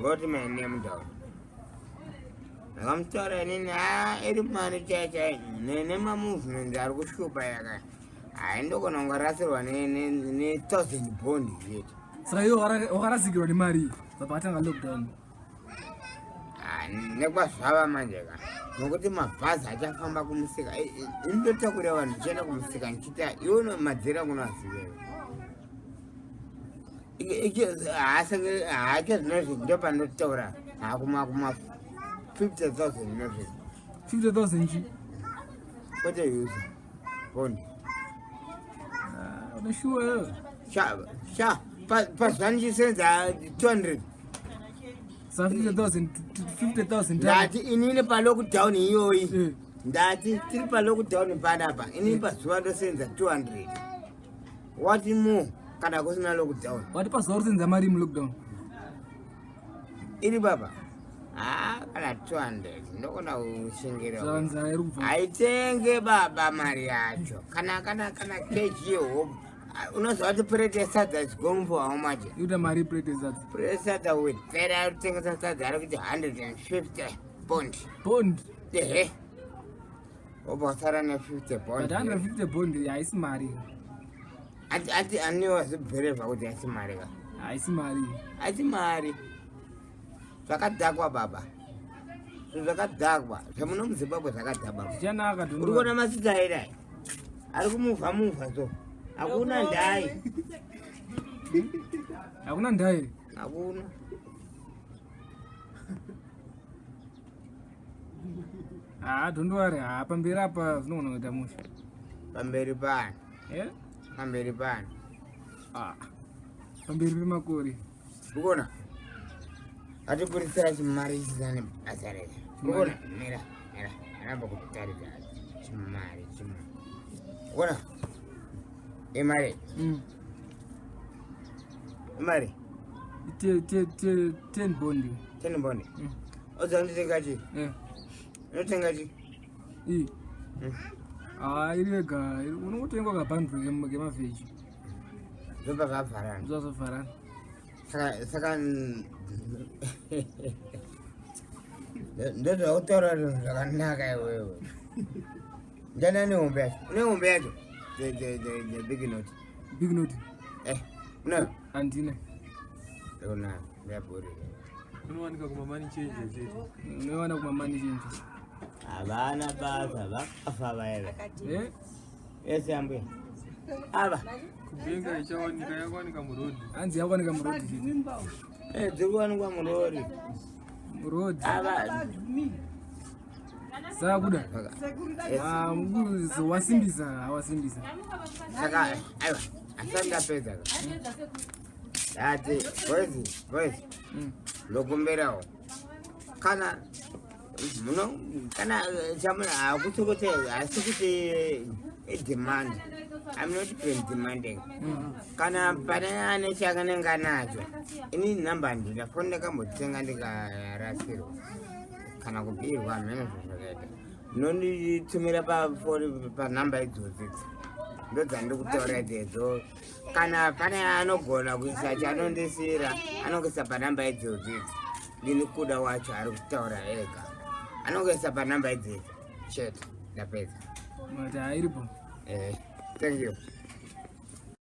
Wrote my name down. Ndakamutaura inini haa iri mari chai chai nemamovement ari kushupa yaka haindokona kungarasirwa ne1000 bond chete. Saka iwe wakarasikirwa nemari iyi pakatanga lockdown? Nekwazvava manje ka nokuti mabhazi achafamba kumusika indotakura vanhu chienda kumusika ndichita iwe madzira kunoazivewe haake zvinozvi ndopanotaura hakuma kuma 50000 zvinozvi 50000 chi kwete yusa bond. Unoshuwa? Sha sha pazuva ndichisenza 200. Sa 50000 50000? Ndati inini palockdown iyoyi, ndati tiri palockdown panapa, inini pazuva ndosenza 200. What more kana kusina lockdown? Wati pazuva rusenza mari mulockdown? Iri baba, haa, kana 200 ndokona kushingira. Zvanza iri kubva. Haitenge baba mari yacho kana kg yehope. Unoziva kuti purete yesadza is going for how much? Ikuita mari plate yesadza? Purete yesadza wedzera ari kutengesa sadza ari kuti 150 bond. Bond? Ehe, wobva wasara ne50 bond. But 150 bond haisi mari. Ati aniwa zibherevha kuti haisi mari ka? Haisi mari. Haisi mari. Zvakadhakwa baba, zvinhu zvakadhakwa zvemuno muZimbabwe zvakadhakwa. Zvichanaka. Uri kuona masitaira ari kumuvha muvha so hakuna ndai. Hakuna ndai. Hakuna. Haa, don't worry. Haa, pamberi apa zvinogona kuita musha. Pamberi pano? Eh? Pamberi pano? Ah, pamberi pemakore. Urikuona atiburitsira chimari chisina nebasa rese. Urikuona, mira mira, aramba kutaridza chimari chimwe. Urikuona imari? Imari. 10 bond. 10 bond. Oza nditenga chi? Eh. Unotenga chi? Iyi? Ah, iri yega unongotengwa kabhanduru kemavheji. Zvobva zvavharana. Zvazovharana. Saka ndozvautaura zvinhu zvakanaka iwewe. Ndana nehombe yacho, une hombe yacho, the big note. Big note? Eh, unayo? Handina. Unayo, ndiyabhurira. Unowanika kumamoney change chete. Unowana kumamoney change. Havana basa, vakafa vaive. Eh? Ese ambuya ava. Kubhenga ichawanika, yakawanika murodhi. Hanzi yakuwanika murodhi chete. Eh, dziri kuwanikwa murori. Murodhi. Ava. Saka kuda. Ah, wasimbisa, wasimbisa. Saka aiwa, asati ndapedza ka, ndati boys, boys, ndokumbirawo kana muno kana chamuna hakusi kuti, hasi kuti idemand, I'm not been demanding. Kana pane ane chakanenge anacho, ini namba handina foni, ndakambotenga ndikarasirwa kana kubirwa, hameno zvazvakaita. Nonditumira pafoni panhamba idzodzi idzi, ndodzandiri kutaura idzedzo. Kana pane anogona kuisa chanondisira, anongoisa panhamba idzodzi idzi. Ndini kuda wacho ari kutaura ega, anongoisa panhamba idzidzi chete, ndapedza. Mati hairipo. Eh, thank you.